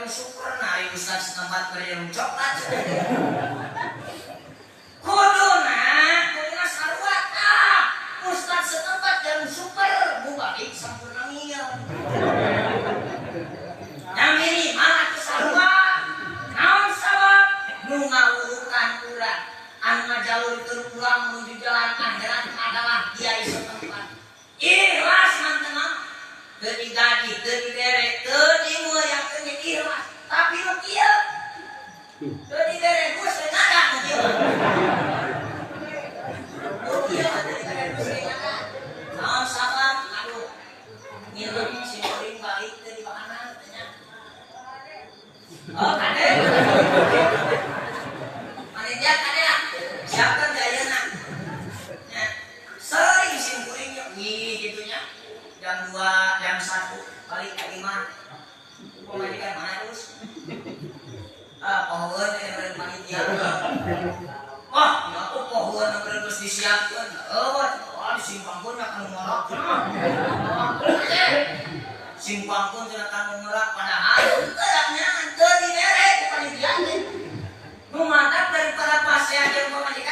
jarum super, nah ari ustad setempat bere jarum coklat. Kuduna, kuduna sarua ah. Ustad setempat jarum super, bubalik sampurna mil. Yang minimal atuh sarua. Naon sabab? Nu ngawurukan urang, anu ngajalurkeun urang menuju jalan akhirat adalah kiai setempat. Ikhlas mantengah. Teu digaji, teu dibere, teu dimuliakeun ge ikhlas. Tapi nu kieu teu dibere geus we ngada nu kieu mah. Nu kieu mah teu dibere geus we ngada. Naon sabab? Aduh. Ngilu si kuring balik teu dibahanan teh nya. Oh, kade. Panitia kade lah. Siapkan gayana. Nya. Sering sim kuring nya wih gitu nya. Jam 2, jam 1 balik ke imah. Pamajikan mana terus? Ah, pohoeun ini beureun panitia. Wah, ya tuh pohoeun beureun geus disiapkeun. Oh, wah disimpangkeun ka nu ngorok. Simpangkeun cenah ka nu ngorok padahal henteu nya teu dibere ku panitia teh. Nu mantap daripada pasea jeung pamajikan.